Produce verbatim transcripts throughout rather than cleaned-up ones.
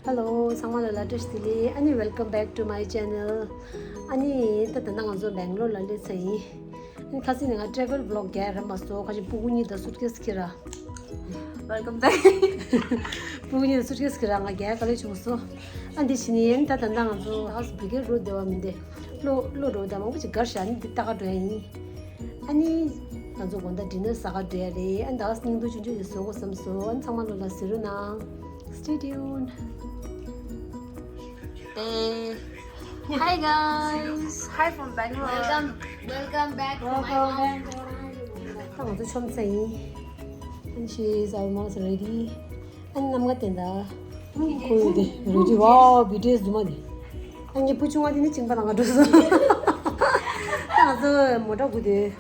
Hello ཚང་མ་ལ་ལ་བཀྲ་ཤིས་བདེ་ལེགས། ཨ་ནི་welcome back to my channel. ཨ་ནི་ད་ད་ལྟ་ང་ཚོ་སྦེང་ལོར་ལ་སླེབས་ཚར་ཡིན། ཨ་ནི་ཁ་སང་ནས་ང་travel vlog རྒྱག་རག་མ་སོང་། ཁ་ཅིག་སྤུ་གུ་གཉིས་དང་སུཊ་ཀེས་ཁྱེར་ར། Welcome back. སྤུ་གུ་གཉིས་དང་སུཊ་ཀེས་ཁྱེར་ར་ང་རྒྱག་ག་ལེ་བྱུང་སོང་། ཨ་འདི་བྱས་ནས་ཨ་ནི་ད་ད་ལྟ་ང་ཚོ་ཧའུ་སི་བི་རི་གེ་ཌི་རོཌ་སྡེ་བ་མིན་ཏེ། གློ་གློ་འགྲོ་ད་མང་པོ་ཅིག་འགར་བཞག་ནི་འདི་ལྟ་ག་འགྲོ་ཡ་ཡིན། ཨ་ནི་ང་ཚོ་དགོང་དག་ཌི་ནར་ཟ་ག་འགྲོ་ཡ་རེད། ཨ་ནི་ད་སྙིང་སྡུག་ཆུང་ཆུང་ཞིག་བཟོ་དགོས་བསམ་སོང་། ཨ་ནི་ཚང་མ་ལོ་ལ་གཟིགས་རོགས་གནང་། Stay tuned. Hey. Hi guys. Hi from Bangalore. Welcome, welcome back to my home. ད་ང་ཚོ་ཆོམ་ཚ་ཡིན། And she is almost ready. ཨ་ནི་ནམ་མཁའ་དེ་འདྲ། ཁོ་ཡོད་དེ་རེ་ཌི། ཝའོ་བི་ཊི་ཨེས་རྫུན་མ་དེ། ཨ་ནི་བུ་ཆུང་བ་དེ་ནི་གཅིན་པ་ལང་ག་འགྲོ་སོང་། ད་ང་ཚོ་མོ་ཊ་སྒུག་དུས།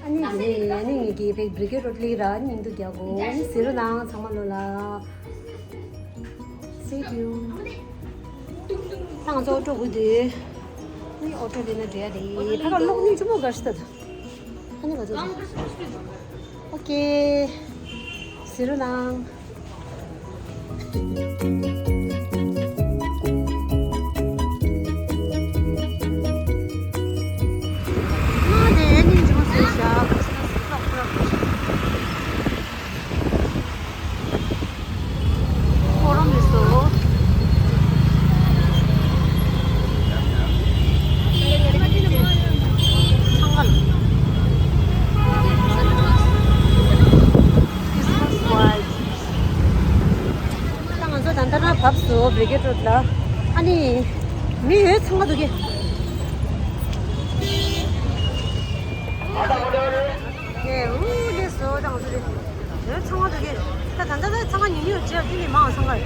ཨ་ནི་དེ་ནི་ཨ་ནི་ངེད་ཀྱི་བི་རི་གེ་ཌི་རོཌ་སླེབས་ར། ཨ་ནི་སྙིང་སྡུག་རྒྱག་གོ། ཨ་ནི་གཟིགས་རོགས་གནང་ཚང་མ་ལོ་ལ། Stay tuned. ད་ང་ཚོ་ཨོ་ཊོ་སྒུག་དུས། ཨ་ནི་ཨོ་ཊོ་སླེབས་ན་འགྲོ་ཡ་རེད། ད་ག་གློག་བརྙན་ཆུང་མོ་འགའ་ཞིག་ལྟ་དང་། ཨ་ནི་ང་ཚོ། ཨོ་ཀེ། གཟིགས་རོགས་གནང་། ཨ་དེ་ཨ་ནི་འཇིམ་བཟོས་བཞག་ཁོ་རང་མི་སོ། ཚང་མ་ལ། Christmas vibes. ད་ང་ཚོ་ད་ལྟ་ན་བབས་སོང་བི་རི་གེ་ཌི་རོཌ་ལ། ཨ་ནི་མི་ཡོད་ཚང་མ་འདུག་གི། ཡེ་ཨུ་ལེ་སོ་ད་ང་ཚོ་རེད། ཡོད་ཚང་མ་འདུག་གི། ད་ད་ལྟ་ད་ཚང་མ་ཉུང་ཉུང་བྱས་དེ་ནི་མང་ཚང་མ་རེད།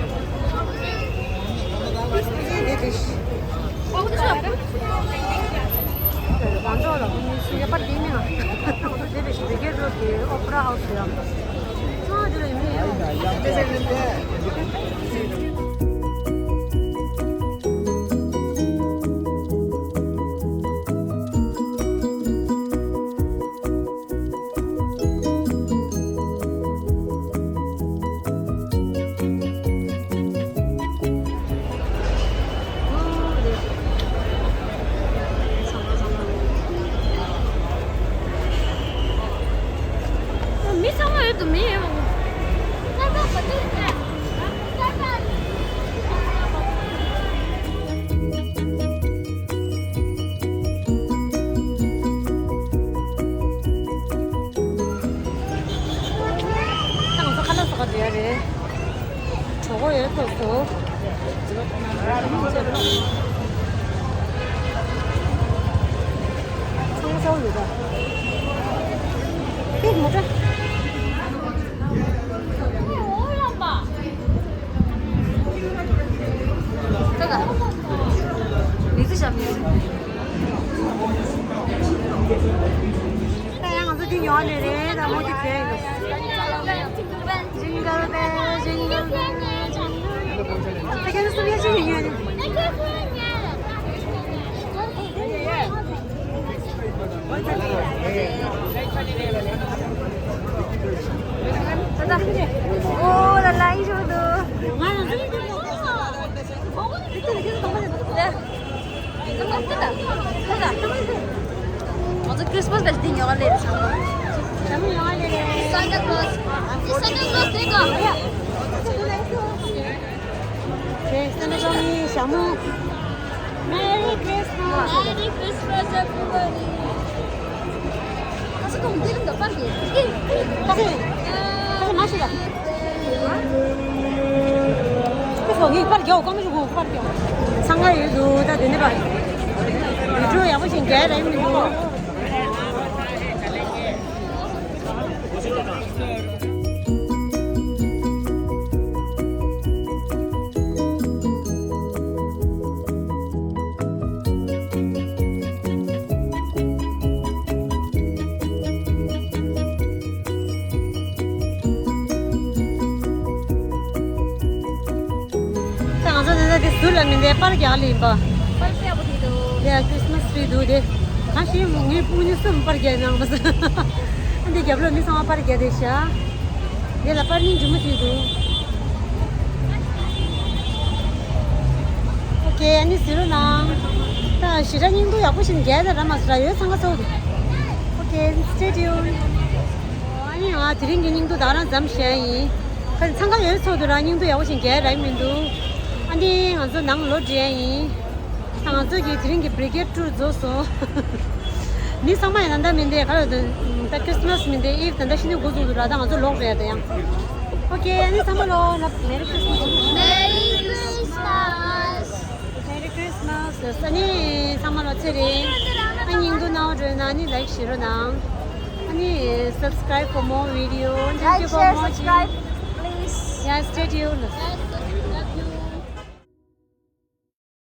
ཨོ་ཁུ་ཆོ། ང་ཚོ་ལ་ཁུ་མི་སུ་ཡ་པར་དེ་མིན་ན། ང་ཚོ་དེ་བས་བི་རི་གེ་ཌི་རོཌ་དེ་ཨོ་པེ་ར་ཧའུ་སི་ཡ། ཚང་མ་དེ་ལ་ཡིན་མིན་ཡོད། མི་ཚང་མ་ཡོད་དུ་མི་ཡོད། ད་ང་ཚོ་ཁ་ལག་ཟ་ག་འགྲོ་ཡ་རེད། གྲོད་ཁོག་ཡོད་ཐོག་ཏུ། ཚང་ཚང་ཡོད་ད། ཨེ་མོ་ཊ། ད་ད། མི་ཚེ་ཞབས་མི་ཚེ། ད་ཡང་ང་ཚོ་འདི་ཉོ་བ་ལས་རེད། ད་མོ་འདི་བྲིས་ཡོད། Jingle bell, jingle bell, jingle bell. ད་ཁྱེད་ཚོ་སུ་ཡ་ཅི་ཡོད་ཉོས་ནི། ད་ད། ཨོ་ལ་ལ་ཡི་ཤོ་དུ། ང་ལ་ཟིག་དུ། ད། ང་ཚོ་Christmas ག་ཅིག་ཉོ་ག་ལེ་རེད། Santa Claus. Santa Claus དེ་ག། Santa Claus ནི་ཞྭ་མོ། Merry Christmas. Merry Christmas everybody. ཨ་ས་ཀོང་དེ་རིང་ག་པར་གྱི། ཨ་ས་ཨ་ས་མ་ཤི་ལ། ཁོ་ཚོ་ངའི་པར་རྒྱག་གོ་མི་ཞུ་གོ་པར་རྒྱག་ཚང་མ་ཡོད་འདུག་ད་དེ་ནས་པར་བི་ཌི་ཡོ་ཡག་པོ་ཞིག་རྒྱག་རེད་མི་འདུག་ད་ང་ཚོ་དེ་ཚོ་དེ་ཟུར་ལ་མི་འདའི་པར་རྒྱག་ལ་ཡིན་པ། པར་གསལ་པོ་དེ་འདུག་ཡ་Christmas tree འདུག་དེ། གང་ཞིག་ངའི་སྤུན་ཉི་གསུམ་པར་རྒྱག་གནང་པ་ས། ཨ་འདི་རྒྱབ་ལོགས་མི་ཚང་མ་པར་རྒྱག་བསྡད་ཤག་འདི་ལ་པར་རྙིང་རྒྱུ་མ་དེ་འདུག་ཨ་ནི་ཟེར་རོ་ནང་། ད་ཞེ་དྲག་སྙིང་སྡུག་ཡག་པོ་ཞིག་རྒྱག་ད་ར་མ་སོ་ར་ཡོད་ཚང་ཀ་ཚོ། Okay, stay tuned. ཨ་ནི་ང་དེ་རིང་གི་སྙིང་སྡུག་ད་རང་ཙམ་བཤད་ཡིན། ཁ་ཚང་ཀ་ཡོད་ཚོ་དུ་ར་སྙིང་སྡུག་ཡག་པོ་ཞིག་རྒྱག་ར་མི་འདུག་ཨ་ནི་ང་ཚོ་ནང་ལོག་འགྲོ་ཡིན། ང་ཚོ་གི་དེ་རིང་གི་Brigade Tour རྫོགས་སོང་། མི་ཚང་མ་ཡང་ད་ལྟ་མི་འདུག་ག་ལ་འདུག་ད་Christmas མི་འདུག Eve ད་ལྟ་ཤི་ནས་འགོ་བཙུགས་འདུག་ར། ད་ང་ཚོ་ལོག་རེད་ད་ཡང་། Okay, ཨ་ནི་ཚང་མ་ལོ་ལ་Merry Christmas. Merry Christmas. Merry Christmas. ཨ་ནི་ཚང་མ་ལོ་ཚེ་རིང་། ཨ་ནི་སྙིང་སྡུག་ནའོ་འགྲོ་ན་ཨ་ནི་like བྱེད་རོགས་གནང་། ཨ་ནི་subscribe for more video. Thank you for watching. Like, share, subscribe, please. Yeah, stay tuned.